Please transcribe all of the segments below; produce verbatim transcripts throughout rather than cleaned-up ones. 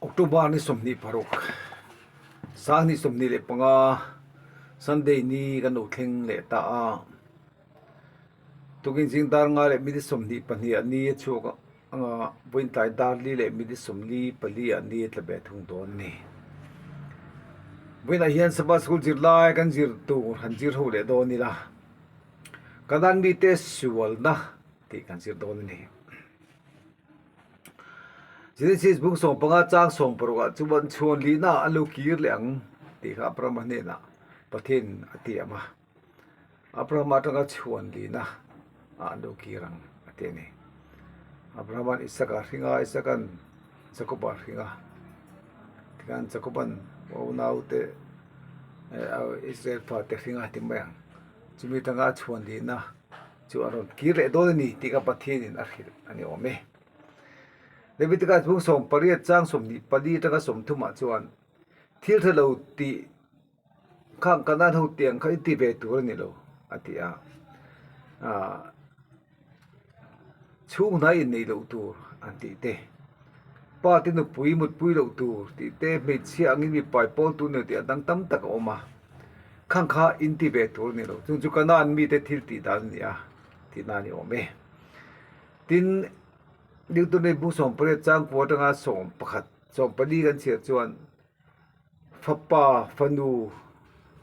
October ni sawmhni paruk, sanghni sawmhni le panga, Sunday ni kan lo thleng leh ta a. Tukin zing dar nga le minute sawmhni pahni a ni a chhuak anga, vawiin tlai dar li le minute sawmli pali a ni tla be thung dawn a nih. Vawiinah hian Sabbath school zirlai kan zir tur han zir ho leh dawn ila, Kanan mite sualna tih kan zir dawn a nih. Genesis bung sawmpanga chang sawmparuk ah chuan chhuan lina an lo kir leh ang tih kha Abraham hnenah Pathian a ti a. Abraham atanga chhuan lina an lo kir ang a ti a ni. Abraham an Isaac a hring a, Isaac an Jacob a hring a. Tikhan Jacob an unau te, eh, a Israel fate hring a ti mai ang. Chumi atanga chhuan lina chu a rawn kir leh dawn a ni tih kha Pathianin a hrilh a ni awm e. Leviticus bung sawmpariat chang sawmhni pali atanga sawmthumah chuan thil ṭha lo tih khang Kanan ho tiang kha in ti ve tur a ni lo a ti a. A, chhung hnai in nei lo tur an tih te, pa te nupui mutpui lo tur tih te, hmeichhia angin mipa i pawl tur ni lo tih a dang tam tak a awm a, khang kha in ti ve tur a ni lo. Chung chu Kanan mite thil tih dan a ni a, tihna a ni awm e. Tin, Deuteronomy bung sawmpariat chang kua atanga sawmpakhat, sawmpali kan chhiar chuan fapa, fanu,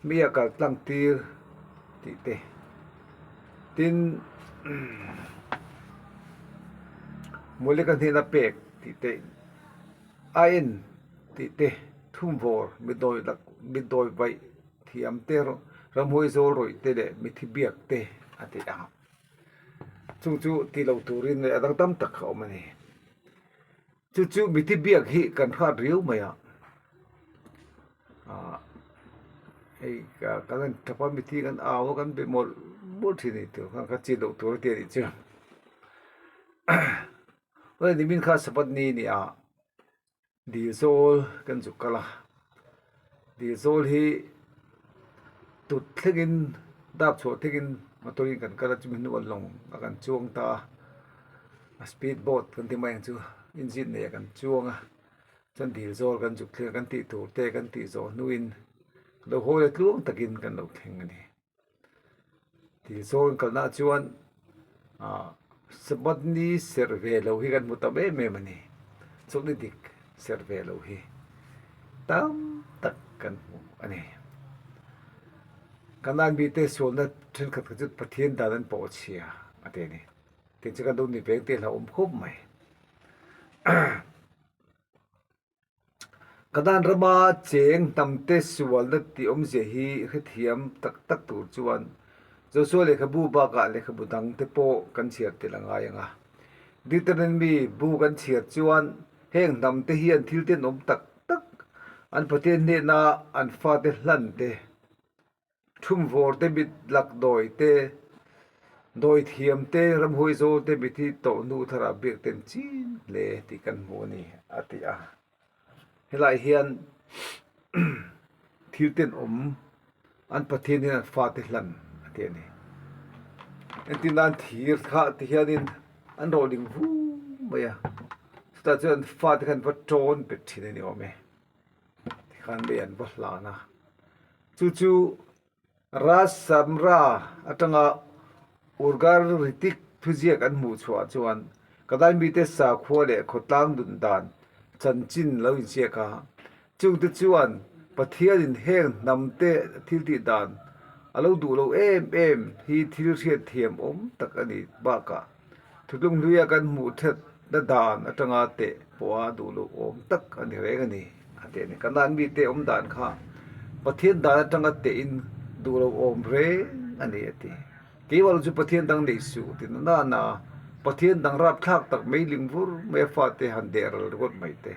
mi a kal tlangtir tih te. Tin, Molek-a hnena pek tih te, a en tih te, thumvawr, midawi lak, midawi vaih thiam te, ramhuai zawl rawih te leh mithi biak te a ti a. Chung chu ti lo turin a dang tam tak kha awm a ni. Chu chu mithi biak hi kan hrat riau mai a. A, hei, ka, kan en ṭhapa mithi kan au a, kan be mawlh mawlh ṭhin ni tur, kan ka chin lo tur a ti a ni chu. Ule, nimin kha Sabbath ni ni a, dil zawl kan zuk kal a. Dil zawl hi tut thlengin, dap chhuah thlengin motor-in kan kal a, chumi hnu a lawng a kan chuang ta a. A speed boat kan ti mai ang chu, engine nei a kan chuang a. Chuan dil zawl kan zuk thleng a, kan tih tur te kan tih zawh hnuin lo haw le tluang takin kan lo thleng a ni. Dil zawl kalna chuan, a, Sabbath ni serh ve lo hi kan hmu tam em em a ni. Chawlhni dik serh ve lo hi tam tak kan hmu a ni. Kanan mite sualna ṭhenkhat kha chu Pathian dan an pawh chhia a ti a ni. Tin chu kan lo ni veng te hla awm khawp mai. Kanan rama cheng hnamte sualna tih awmzia hi hrethiam tak tak tur chuan Joshua lehkhabu bakah lehkhabu dangte pawh kan chhiar tel a ngai ang a. Deuteronomy bu kan chhiar chuan heng hnamte hi an thil tenawm tak tak, an Pathian hnena an fate hlan te, thumvawr te, mit lak dawi te, dawi thiam te, ramhuai zawl te, mithi tawh hnu thara biak ten chin hle tih kan hmu a ni, a ti a. Helai hian thil tenawm, an Pathian hian an fate hlan a ti a ni. Entin an thir kha ti hianin an rawh ding vu mai a. Chutah chuan an fate khan va ṭawn bet ṭhin a ni awm e. Tikhan mei an va hlan a. Chu chu Ras Samra atanga Ugar Ritik thuziak an hmuh chhuah chuan Kanan mite sakhua leh khawtlang nun dan chanchin lo inziak a. Chungte chuan Pathianin heng hnamte thil tih dan a lo duh lo em em hi thil hriat thiam awm tak a ni bakah, thutlung hluia kan hmuh ṭhatna dan atanga teh pawha duh lo awm tak a ni reng a ni, a ti a ni. Kanan mite awm dan kha Pathian dan atanga tehin duh lo awm reng a ni, a ti. Kei erawh chu Pathian dang nei suh tina na na, Pathian dang rapthlak tak mai, lingvur mai, a fate han deh ral ringawt mai te,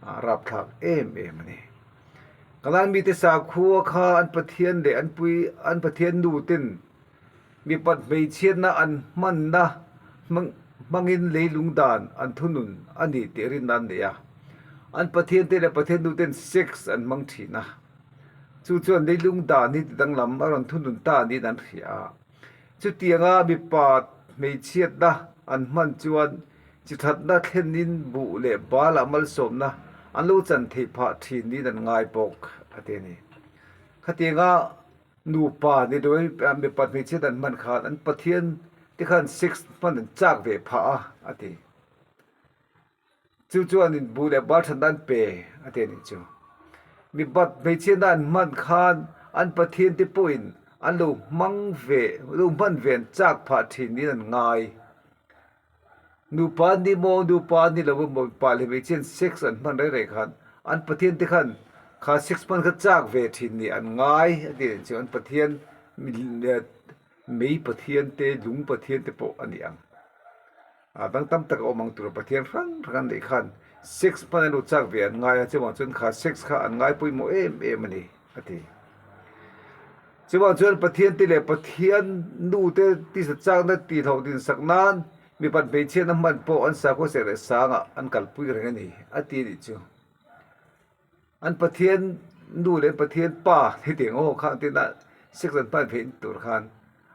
a rapthlak em em a ni. Kanan mite sakhua kha an Pathian leh an pui, an Pathian nu ten mipat hmeichhiatna an hmanna hmang, hmangin leilung dan an thunun a ni tih rinna an nei a. An Pathian te leh Pathian nu ten sex an hmang ṭhin a. Chu chuan leilung dan hi ti danglam a rawn thunun ta niin an hria a. Chutianga mipa hmeichhiatna an hman chuan chi ṭhatna thlenin buh leh bala malsawmna an lo chan thei phah ṭhin niin an ngai bawk, a ti a nih. Khatienga nupa ni lo, mipa hmeichhia an hman khan an pathian te khan sex hman an chak ve phah a, a ti. Chu chu an inbu le bal ṭhat an pe, a ti a nih chu. Mipa hmeichhia an hman khan an pathian te pawhin an lo hmang ve, lo hman ve an chak phah ṭhin niin an ngai. Nupa ni maw, nupa ni lo maw, mipa le hmeichhia'n sex an hman rei rei khan an pathian te khan kha sex hman kha chak ve ṭhin niin an ngai, a ti a nih chu. An pathian, mi, eh, mei pathian te, lung pathian te pawh a ni ang. A dang tam tak a awm ang, tura pathian hrang hrang an nei khan sex hman an lo chak ve an ngai a, chuvang chuan kha sex kha an ngai pawimawh em em a ni, a ti. Chuvang chuan pathian te leh pathian nu te tisa chakna tih hlawh din sak nan mipa hmeichhia an hman pawh an sakhaw serh leh sangah an kalpui reng a ni, a ti a nih chu. An pathian nu leh an pathian pa hetiang aw kha an tina sex an hman ve in tur khan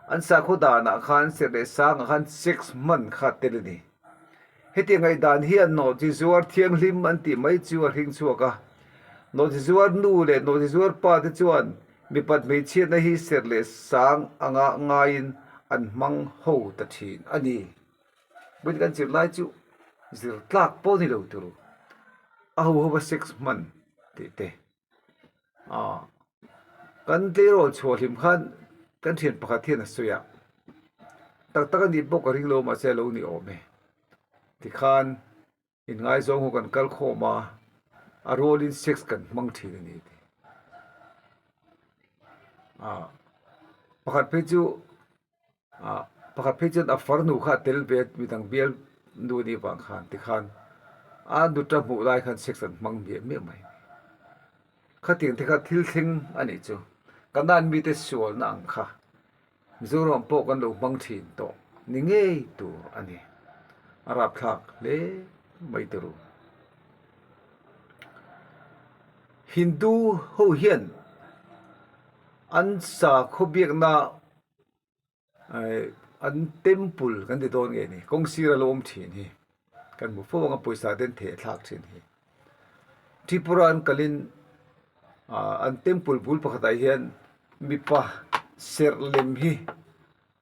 an sakhaw danah khan serh leh sangah khan sex hman kha tel a ni. Hetiang ngaihdan hian nawhchizuar thianghlim an tih mai chu a hring chhuak a. Nawhchizuar nu leh nawhchizuar pa te chuan mipa hmeichhiatna hi serh leh sang anga ngaiin an hmang ho ta ṭhin a ni. Buin kan zir lai chu zir tlak pawh ni lo tur a ho hova sex hman tih te. A, kan tleirawl chhuah hlim khan kan ṭhian pakhat hian a sawi a, tak tak a nih bawk a ring lo, mahse a lo ni awm e. Tikhan inngaizawng ho kan kal khawm a, a rualin sex kan hmang ṭhin a ni ti. A, pakhat phei chu, a, pakhat phei chuan a farnu kha a tel ve, midang bial nu a ni vang khan, tikhan a nu ṭa hmuh lai khan sex an hmang miah miah mai. Khatiang te kha thil thleng a nih chu. Kan nan mite sualna ang kha Mizoram pawh kan lo hmang ṭhin tawh ni ngei tur a ni. A rapthlak hle mai tur u. Hindu ho hian an sakhaw biakna, eh, an temple kan ti dawn nge ni, kawng sira lo awm ṭhin hi kan hmu fo ang a, pawisa te an theh thlak ṭhin hi. Tripura an kalin, ah, an temple bul pakhatah hian mipa serh lem hi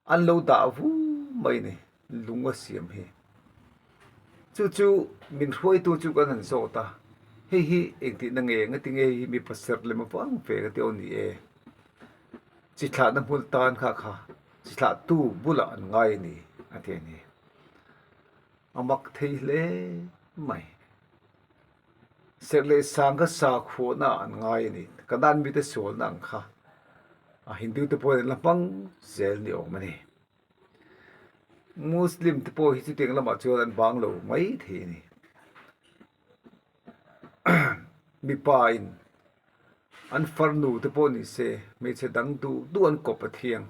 an lo dah vu mai ni, lung a siam hi. Chu chu min hruaitu chu kan han zawt a, hei hi engtihna nge, engati nge hei hi mipa serh lem avang ve ka ti aw ni e. Chi thlahna hmun tan kha kha, chi thlahtu bulah an ngai a ni, a ti a ni. A mak thei hle mai. Serh leh sang kha sakhuana an ngai a ni. Kan nan mite sualna ang kha a Hindu te pawhin an la hmang zel ni awm a ni. Muslim te pawh hi chutiang lamah chuan an bang lo mai thei a ni. Mipain an farnu te pawh ni se, hmeichhe dang duh duh an kawp a thiang.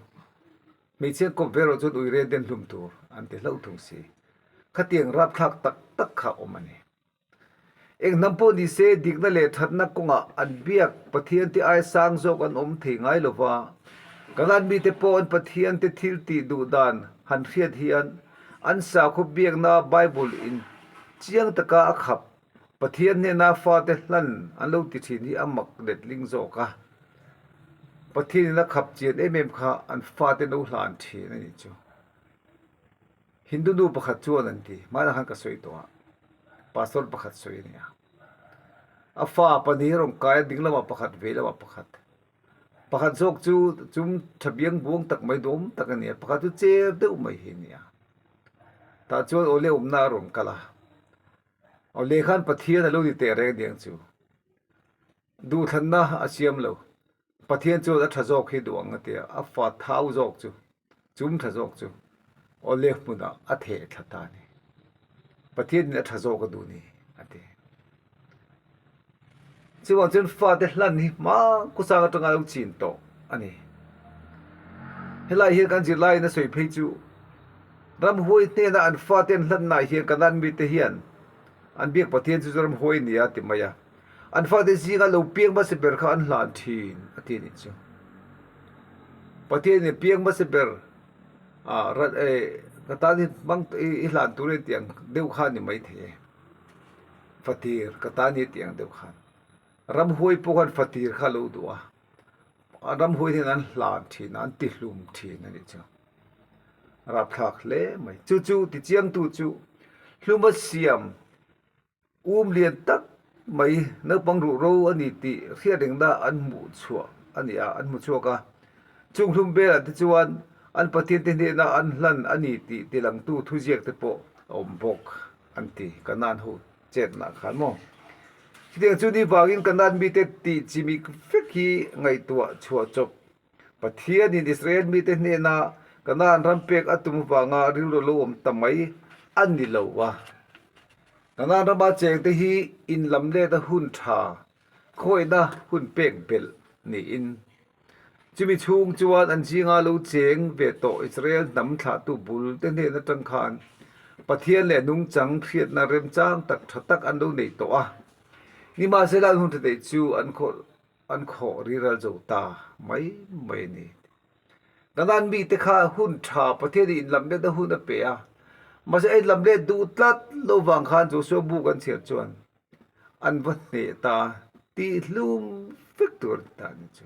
Hmeichhe an kawp ve erawh chuan uire den hlum tur an ti hlauh thung si. Khatiang rapthlak tak tak kha awm a ni. Eng hnam pawh ni se, dikna leh ṭhatna kawngah an biak pathian te aia sang zawk an awm thei ngai lo va. Kan nan mite pawh an pathian te thil tih duh dan han hriat hian an sakhaw biakna Bible in chiang taka a khap Pathian hnena fate hlan an lo ti ṭhin hi a mak letling zawk a. Pathianin a khap chian em em kha an fate lo hlan ṭhin a ni chu. Hindu nu pakhat chuan an ti, hmana khan ka sawi tawh a, pastor pakhat sawi a ni a. A fa pahnih a rawn kai a, ding lamah pakhat, vei lamah pakhat. Pakhat zawk chu chum ṭha biang buang tak mai, duhawm tak a ni a, pakhat chu cher deuh mai hi a ni a. Tah chuan awle awmna a rawn kal a. Awle khan Pathian a lo ni teh reng a ni ang chu. Duhthlanna a siam lo. Pathian chuan a ṭha zawk hi duh ang a ti a, a fa thau zawk chu, chum ṭha zawk chu, awle hmunah a theh thla ta a ni. Pathianin a ṭha zawk a duh ni, a ti. Chuvang chuan fate hlan hi hma khawsang aṭanga lo chin tawh a ni. Helai hian kan zirlaiin a sawi phei chu, ramhuai hnena an fate an hlanna hian kan nan mite hian an biak Pathian chu ramhuai a ni a ti mai a. An fate zinga lo piang hmasa ber kha an hlan ṭhin a ti a ni chu. Pathianin piang hmasa ber, a, ra-, e, ka tan hi hmang, i, i hlan tur e tih ang deuh kha a ni mai thei e. fatir ka ta ni tieng deu khan, ramhuai po khan fatir kha lo duh a. A ramhuai hin an hlan thin, an tihlum thin a ni chu. Rapthlak hle mai. Chu chu ti chiang tu chu, hluma siam, um lian tak mai, naupang ruh ro a ni ti hriat ringna an hmu chhuak a ni a, an hmu chhuak a. Chung hlum bela te chuan an Pathian te hnena an hlan a ni ti, ti lang tu thuziak te pawh a awm bawk an ti, Kanan ho chetna khan maw. Chutiang chu ni vangin Kanan mi te ti chimik vek hi ngaihtuah chhuah chawp. Pathianin Israel mi te hnena Kanan ram pek a tum vanga rilru lo awm ta mai a ni lo a. Kanan rama cheng te hi inlam let a hun ṭha, khawina hun pek belh niin. Chumi chhung chuan an zinga lo cheng ve tawh Israel hnam thlahtu bul te hnen aṭang khan Pathian leh nungchang hriatna remchang tak ṭha tak an lo nei tawh a. Nimahsela, an hun ṭha neih chu an khawh, an khawh riral zo ta mai mai a ni. Kanan mi te kha hun ṭha, Pathian inlam letna hun a pe a. Mahse, inlam let duh tlat lo vang khan Joshua bu kan chhiar chuan an va hneh ta, tihlum vek tur a ni ta ni chu.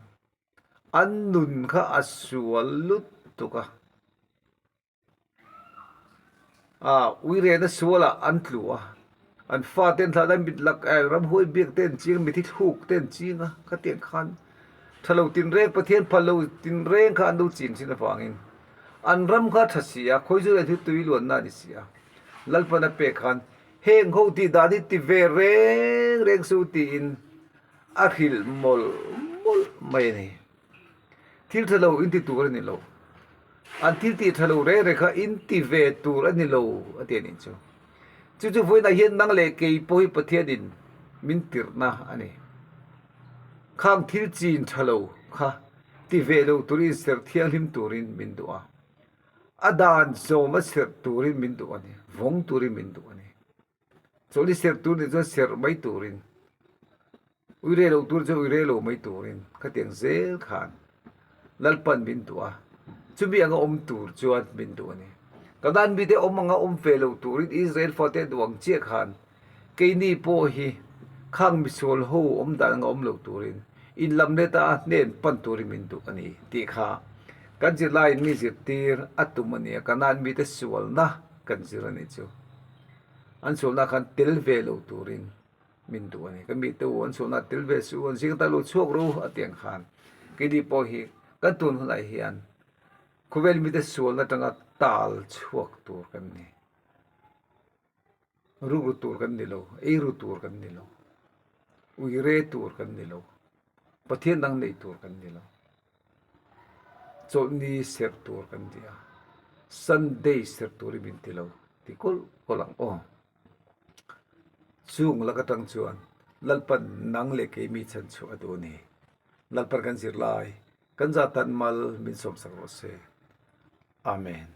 An nun kha a sual lutuk a. A, uirena suala an tlu a. An faten thlahna mit lak, eh, ramhuai biak ten ching, mit hi thluk ten ching a, khatiang khan ṭha lo tinreng, Pathian phal lo tinreng kha an lo chin chin avangin an ram kha ṭha si a, khawi chu le thu tui luanna ni si a. Lalpan a pek khan, heng ho ti dan hi ti ve reng reng su tiin a hrilh mawlh mawlh mai a ni. Thil ṭha lo in ti tur a ni lo. An thil tih ṭha lo reng reng kha in ti ve tur a ni lo, a ti a ni chu. Chu chu vawiinah hian nang leh kei pawh hi Pathianin min tirhna a ni. Khang thil chin ṭha lo kha ti ve lo turin, ser thianghlim turin min duh a. A dan zawm a ser turin min duh a ni. Vawng turin min duh a ni. Chawlhni ser tur ni chuan ser mai turin, uire lo tur chuan uire lo mai turin, khatiang zel khan Lalpan min duh a. Chumi anga awm tur chuan min duh a ni. Kanan mite awm anga awm ve lo turin Israel fate duh ang chiah khan keini pawh hi khang misual ho awm dan anga awm lo turin, inlam leta hnen pan turin min duh a ni tih kha kan zirlaiin mi zirtir a tum a ni a. Kanan mite sualna kan zir a ni chu. An sualna khan tel ve lo turin min duh a ni. Kan mite u an sualna tel ve su, an zing ta lo chhuak ru a tiang khan keini pawh hi kan tun hunah hian khawvel mite sualna aṭanga tal chhuak tur kan ni. Ruk ru tur kan ni lo, ei ru tur kan ni lo, uire tur kan ni lo, Pathian dang nei tur kan ni lo. Chawlhni ser tur kan ni a, Sunday ser turin min ti lo, ti kawl kawl ang aw. Chung lak aṭang chuan Lalpan nang leh kei mi chhan chhuah a duh a ni. Lalpan kan zirlai, kan zatan mal min sawmsak rawh se. Amen.